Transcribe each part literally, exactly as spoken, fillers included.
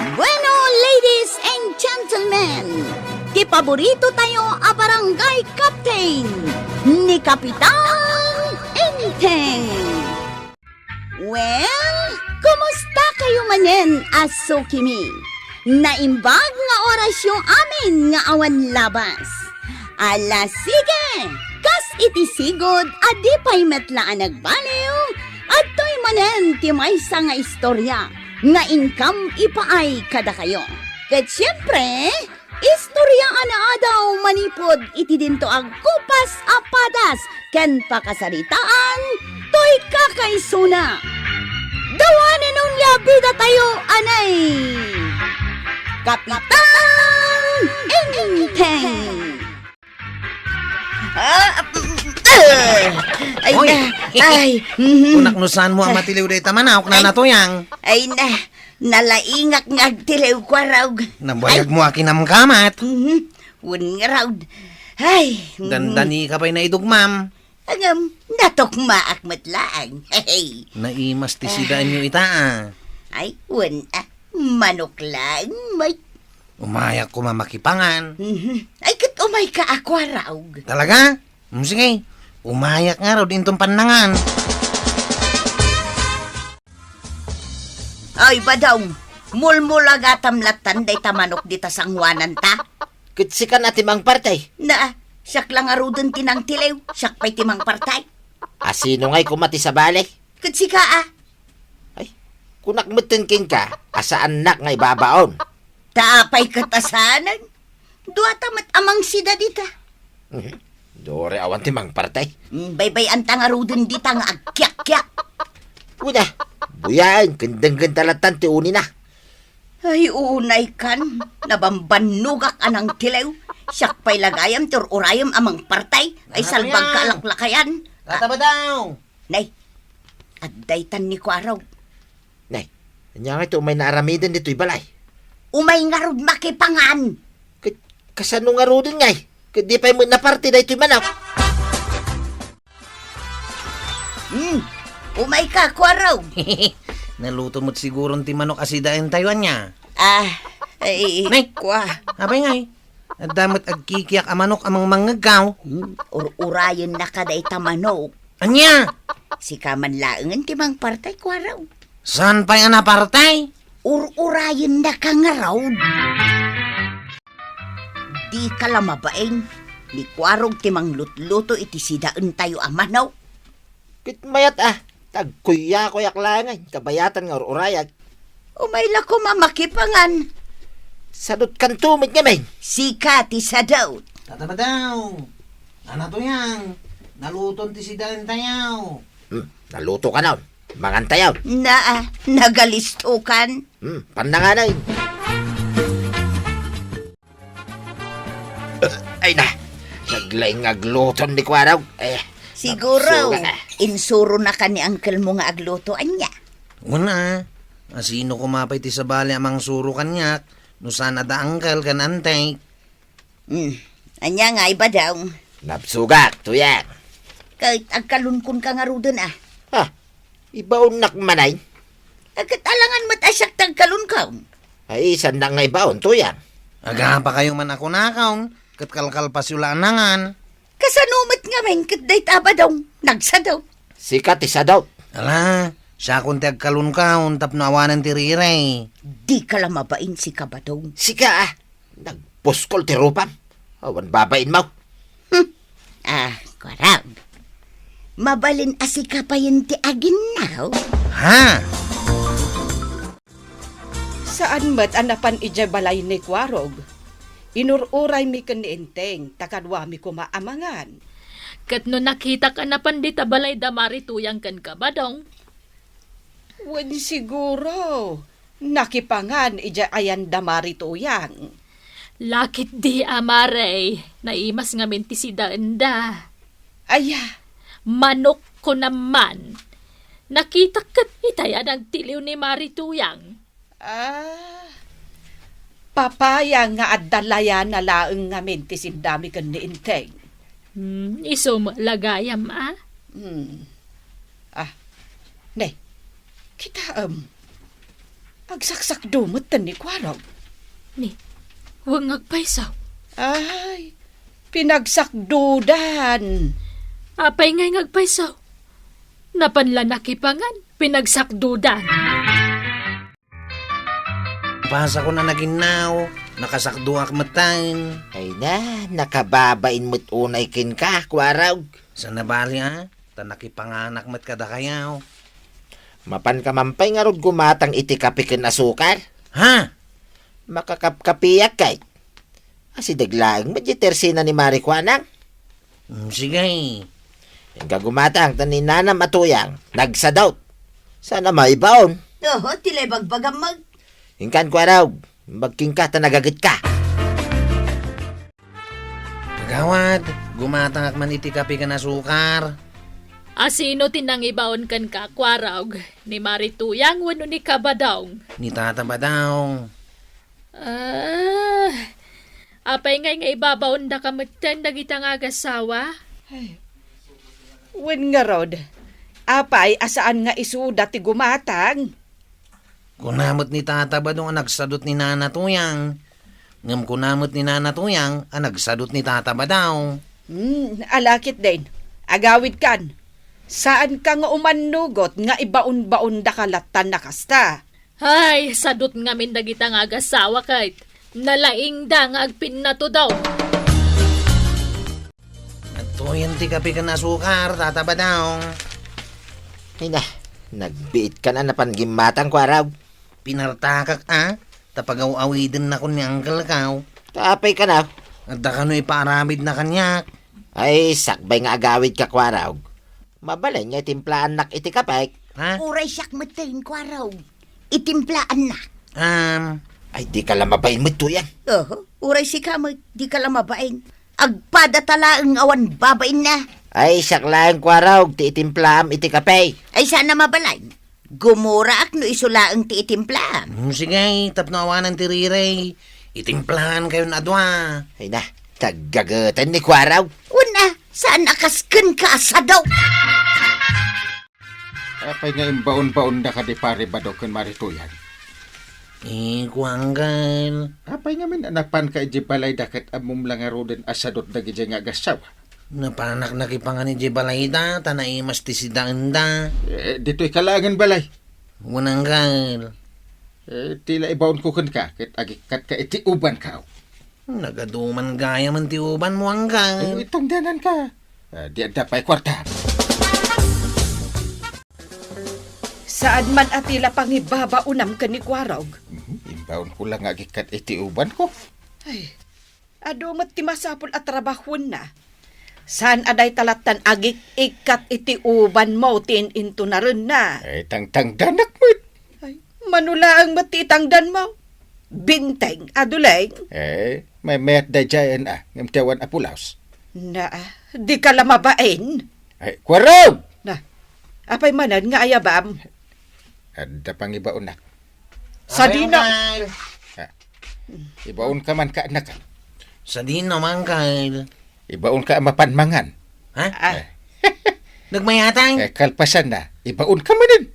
Bueno, ladies and gentlemen, ti paborito tayo a barangay captain, ni Kapitan Enteng. Well, kumusta kayo manen a sukimi? Naimbag nga orasyo amin nga awan labas. Ala, sige! Kas iti sigud a di pay met la a nagbaliw, adtoy manen ti maysa nga istorya nga inkam ipaay kadakayo. Ket siempre, istorya a naadaw manipud iti dinto a kupas a padas ken pakasaritaan toy kakaisuna. The one and only a bida tayo, anay! Kapitan Enteng! Ah, eh, ay Hoy! Na, ay, mhm. Kunak no saan mo a matiliw dayta manok, Ay. Nana Tuyang. Ay na, nalaingak nga agtiliw, Kuarog. Nabayag Ay. Mo a kinamkamat. Mhm. Wen ngarud. Ay, mhm. Dandani ka pay naidugmam. Ngem, natukmaak met laeng. Hey. Naimas ti Ah. Sidaenyo ita, a. Ay, wen, a, manok laeng, may. Umayak koma makipangan. Mhm. Ay, ket umayka a Kuarog. Talaga? Mm, sige. Umayak ngarud inton pannangan. Ay, Badong, mulmulagatam lattan dayta manok dita sangoananta. Ket sikan a ti mangpartay? Na, siak la ngaruden ti nangtiliw, siak pay ti mangpartay. A sino ngay koma ti sabali? Ket sika, a. Ay, kunak metten kenka a saannak nga ibabaon. Ta apay ket a saanen? Duata met a mangsida dita. Mhm. Dore awan ti mangpartay. Mm, baybay-anta ngaruden dita nga agkiakkiak. Kuna, buyaen, ken denggenta lattan ti unina. Ay, unay kan, nabambannogak a nangtiliw. Siak pay la gayam ti ur-urayem a mangpartay. Ay, Ano salbag yan? Ka a laklakayan. Tata Badong! Nay, adda itan ni Kuarog. Nay, ania ngay ti umay naaramiden ditoy balay? Umay ngarud makipangan. Ket kasano ngaruden ngay? Ket di pay met naparti daytoy manok. Hmm, umayka, Kuarog. Naluto met siguron ti manok a sidaentayo, ania? Ah, eh, Nay, kua. Apay ngay? Adda met agkikiak a manok a mangmangngegkaw. Hmm, ur-urayennaka dayta manok. Ania? Sika man laengen ti mangpartay, Kuarog. Saan pay a napartay? Ur-urayennaka ngarud. Dika la mabain. Ni Kuarog ti manglutluto iti sidaentayo a manok. Ket mayat a, tagkuyakuyak laengen, kabayatan nga ur-urayak. Umay la koma makipangan. Sadotkanto met ngamin. Sika ti sadot. Tata Badong, Nana Tuyang, naluton ti sidaentayo. Hmm, nalutokanon. Mangantayon. Naa, nagalistokan. Hmm, pannanganay. Ay na, naglaing nga agluton ni Kuarog. Eh, Siguro, nabsugan, eh. Insuronaka ni uncle mo nga agluto, ania? Wen a, a sino koma pay ti sabali a mangsuro kaniak, no saan a da uncle ken auntie? Hmm, ania ngay, Badong? Nabsugak, Tuyang. Ket agkalunkonka ngaruden, a. Ha? Ibaonnak manen? Ket alangan met a siak ti agkalunko. Ay, saannak nga ibaon, Tuyang. Agapakayo man a kunakon, ket kalkalpasyo la a nangan. Kasano met ngamin ket dayta a Badong? Nagsadot. Sika ti sadot. Ala, siakon ti agkalunko tapno awanen ti riri. Dika la mabain, sika, Badong. Sika, a. Nagpuskol ti rupam. Awan babainmo. Hmm. Ah, Kuarog. Mabalin a sika payen ti aginnaw? Ha? Saan met a napan idiay balay ni Kuarog. Inur-uraymi ken ni Enteng, ta kaduami koma a mangan. Ket no nakitak a napan dita balay da Mari Tuyang ken Kabadong, Wen siguro, nakipangan idiay ayan da Mari Tuyang. Lakit di a Mari, naimas ngamin ti sidaenda. Aya? Manok ko naman. Nakitak ket itay a nagtiliw ni Mari Tuyang. Ah, papaya nga adda layana laeng ngamin ti sindami ken ni Enteng. Hmm, isu met la gayam, a? Hmm. Ah, ne, kitaem. Agsaksakdo metten ni Kuarog. Ni, wen nga agpayso. Ay, pinagsakdodan. Apay ngay nga agpayso? Napan la nakipangan, pinagsakdodan. Pasakon a naginnaw, nakasakdoak metten. Ay na, nakababain met unay kenka, Kuarog. Saan a bali a, ta nakipanganak met kadakayo. Mapanka man pay ngarud gumatang iti kape ken asukar? Ha? Makakapkapiak kay. Asideg laeng met di tersina ni Mari Kuanang. Mm, sige. Inka gumatang ta ni nanam a Tuyang, nagsadot. Saan a maibaon? Oho, ti la ibagbagam met. Inkan Kuarog, bagkingka ta nagagetka. Kagawad, gumatangak man iti kape ken asukar. A sino ti nangibaon kenka, Kuarog? Ni Mari Tuyang wenno ni Kabadong? Ni Tata Badong. Ah, apay ngay nga ibabaondaka metten dagita nga agasawa? Ay, wen ngarud, apay a saan nga isuda ti gumatang? Kuna met ni Tata Badong a nagsadot ni Nana Tuyang. Ngem kuna met ni Nana Tuyang a nagsadot ni Tata Badong. Hmm, ala ketdin. Agawidkan. Saanka nga umannugot nga ibaon-baondaka lattan a kasta. Ay, sadot ngamin dagita nga agasawa ket nalaingda nga agpinnatudo. Adtoyen ti kape ken asukar, Tata Badong. Ay na, nagbiit ka na napan gimmatang, Kuarog. Pinartakak a, ta pagaw-awidennakon ni Uncle Kaw. Ta apay ka na? Adda kano ipaaramidna kaniak? Ay, sakbay nga agawidka, Kuarog. Mabalin nga itimplaannak iti kape. Ha? Uray siak metten, Kuarog. Itimplaannak. Um, Ay, di ka la mabain met, Tuyang. Oho, uray sika met, di ka la mabain. Agpadata laeng awan babainna. Ay, siak laeng, Kuarog, ti itimplaam iti kape. Ay, saan a mabalin. Gumuraak no isu laeng ti itimplaam. Hmm, sige, tapno awanan ti rirey. Itimplaankayon a dua. Ay na, taggageten ni Kuarog. Wen a, saan a kas kenka a sado. Apay nga imbaon-baonda kadi Pari Badong ken Mari Tuyang? Eh, kuanggal. Apay ngamin a napanka idiay balayda ket ammom la ngaruden a sadot dagiti nga agassawa? Napanak nakipangan idiay balayda, ta naimas ti sidaenda. Eh, ditoy ka laengen balay. Wen anggal. Eh, ti la ibaonko kenka, ket agikkatka iti ubanko. Nagaduman gayam ti ubanmo, anggal. Ay, itangdananka. Ah, di adda pay kuarta. Saan man a ti la pangibabaonam ken ni Kuarog. Mhm, imbaonko la nga agikkat iti ubanko. Ay, adu met ti masapul a trabahuenna. Saan a dayta lattan agik-ikkat iti ubanmo ti in-intunarenna. Ay, tangtangdanak met. Ay, mano laeng met ti itangdanmo. Binteng a duleng. Eh, maymayat daydiayen a, ngem ti awan a pulaos. Na, di ka la mabain. Ay, Kuarog! Na, apay manen nga ayabam? Adda pangibaonak. Sadino? Anggal. Ha? Ibaonka man ka, anak. Sadino, anggal? Ibaonka a mapan mangan. Ha? Ah. Eh. Nagmayatang? Eh, kalpasanna, ibaonka manen.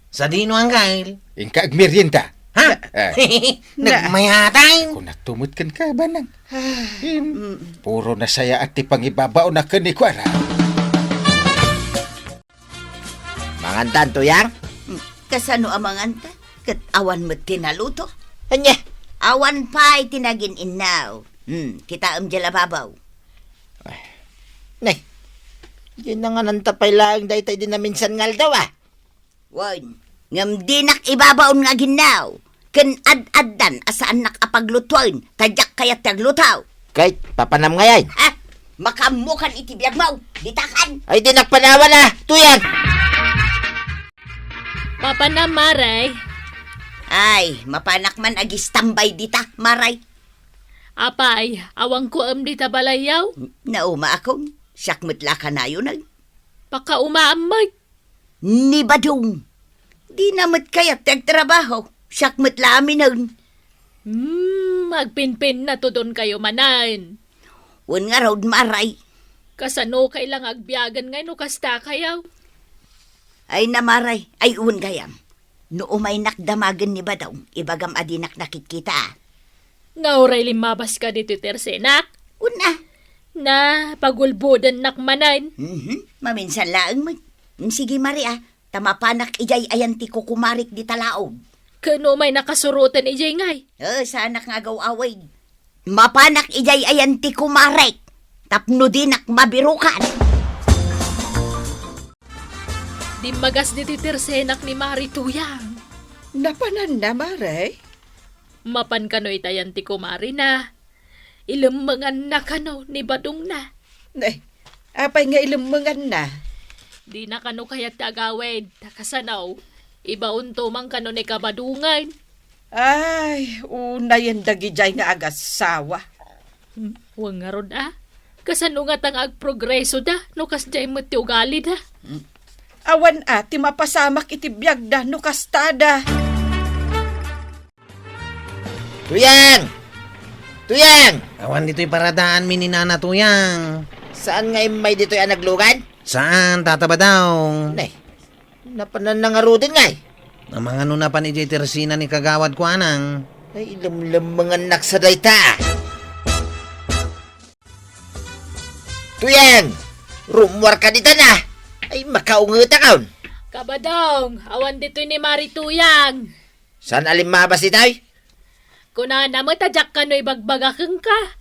Sadino, anggal? Inka agmerienda. Ha? Eh. Nagmayatang? Kunak tumutken ka, banang. Puro nasayaat ti pangibabaonak ken ni Kuarog. Mangantan, Tuyang? Hmm, kasano a manganta? Ket awan met ti naluto. Ania? Awan pay ti nagin-innaw. Hmm, kitaem diay lababaw. Ay, nay, di nangananta pay laeng dayta idi naminsan nga aldaw, a. Wen, ngem dinak ibabaon nga aginnaw. Ken ad-addan a saannak a paglutoen, ta diak kayat ti agluto. Ket, papanam ngayen? Ha? Makaammokan iti biagmo, ditakan. Ay, dinak panawan, a, Tuyang! Papanam, Maray. Ay, mapanak man agistambay dita, Maray. Apay, awanko em dita balayyo? Nauma akon, siak met la kanayon, ay. Pakaumaam met. Ni Badong. Dina met kayat ti agtrabaho. Siak met la aminen. Hmm, agpinpinnatudonkayo manen. Wen ngarud, Maray. Kasano kay la nga agbiagen ngay no kasta kayo? Ay na, Maray. Ay, wen gayam. No umaynak damagen ni Badong, ibagam a dinak nakitkita, a. Nga uray limmabaska ditoy tersenak? Una. Na, pagulbodennak manen. Mhm. Maminsan laeng met. Mm, sige, Mari, a. Ta mapanak idiay ayan ti kukumarik dita laog. Ken no umay nakasuroten idiay ngay? Eh, saanak nga agaw-awid. Mapanak idiay ayan ti kumarek, tapno dinak mabirukan. Dimmagas ditoy tersenak ni Mari Tuyang. Napananna, Mari? Mapan kano itayan ti kumarina. Ilemmenganna kano ni Badongna. Eh, apay nga ilemmenganna? Dina kano kayat ti agawid, ta kasano, ibaonto man kano ni Kabadongen. Ay, unayen dagidiay nga agassawa. Hmm, wen ngarud a. Kasano ngata nga agprogresoda no kasdiay met ti ugalida? Hmm. Awan a ti mapasamak iti biagda no kastada. Tuyang! Tuyang! Awan ditoy paradaanmi ni Nana Tuyang. Saan nga immay ditoy a naglugad? Saan, Tata Badong? Nay, napananna ngaruden ngay? Namangano na pan idiay tersena ni Kagawad Kuanang. Ay, ilemlemmengannak sa dayta. Tuyang! Rummuarka ditan a! Ay, makaungetakon! Kabadong, awan ditoy ni Mari Tuyang. Saan a limmabas ditoy? Kunana met a diak kano ibagbaga kenka.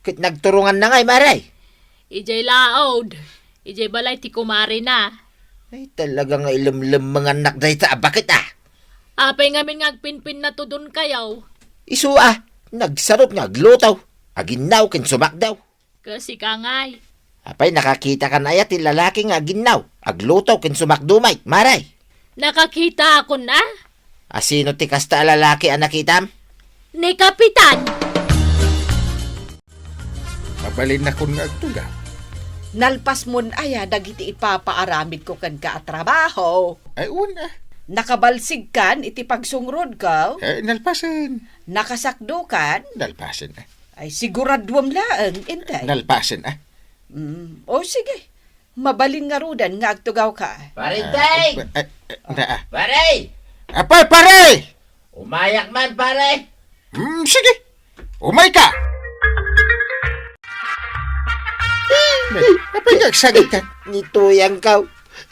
Ket nagturonganna ngay, Mari? Idiay laod, idiay balay ti kumarina. Ay, talaga nga ilemlemmengannak dayta a baket a. Apay ngamin nga agpinpinnatudonkayo? Isu a, nagsarot nga agluto, aginnaw ken sumakdo. Ket sika ngay? Apay, nakakitakan aya ti lalaki nga aginnaw, agluto ken sumakdo met, Mari? Nakakitaakon a. A sino ti kasta a lalaki a nakitam? Ni Kapitan. Mabalinnakon nga agtugaw. Nalpasmon aya dagiti ipapaaramidko kenka a trabaho? Ay, wen a. Nakabalsigkan iti pagsungrodko? Eh, nalpasen. Nakasakdokan? Nalpasen a. Ay, siguraduem laeng, intay. Nalpasen a. Mm, o sige. Mabalin ngaruden nga agtugawka. Pare, ah, Intay! Eh, eh, na, ah. Pare! Apay, pare! Umayak man, pare! Hmm, sige. Umayka! Nay, apay nga agsagitkan? Ni Tuyangko.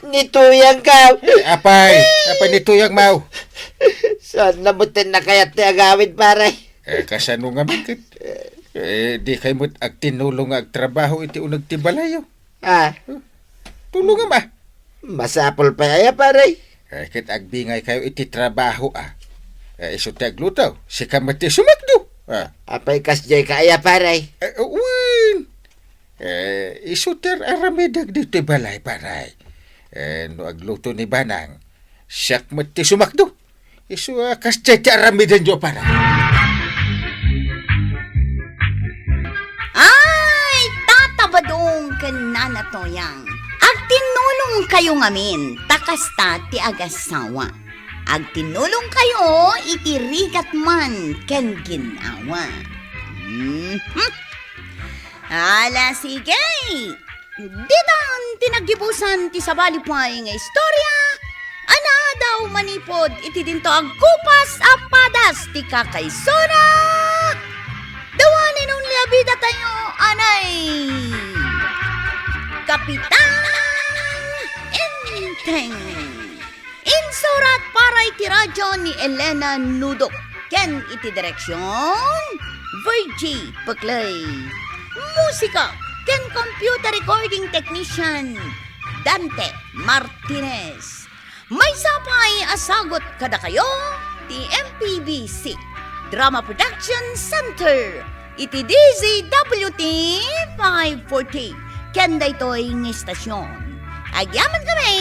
Ni Tuyangko. Eh, apay, apay ni Tuyangmo? Saan na met ti nakayat ti agawid, pare? Eh, kasano ngamin ket? Eh, dikay met agtinulong nga agtrabaho iti uneg ti balayyo. Ah. Tulongam a. Masapul pay aya, pare? Eh, ket agbingaykayo iti trabaho a. Eh, isu ti agluto, sika met ti sumakdo. Ah. Apay kasdiay ka aya, pare? Eh, wen. Eh, isu ti ar-aramidek ditoy balay, pare. Eh, no agluto ni Banang, siak met ti sumakdo. Isu a kasdiay ti aramidenyo, pare. Ay, Tata Badong ken Nana Toyang, agtinnulongkayo ngamin, ta kasta ti agassawa. Agtinnulongkayo iti rigat man ken ginnawa. Mhm. Ala, sige. Ditan ti naggibusan ti sabali pay nga istorya a naadaw manipud iti dinto agkupas a padas ti kakaisuna. The one and only a bidatayo, anay, Kapitan Enteng. Insurat para iti radio ni Elena Nudok ken iti direksion, Virgie Peclay. Musika ken computer recording technician, Dante Martinez. Maysa pay a sagut kadakayo ti M P B C Drama Production Center iti D Z W T five forty ken daytoy nga istasyon. Agyamankami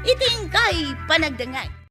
iti inkay panagdengngeg.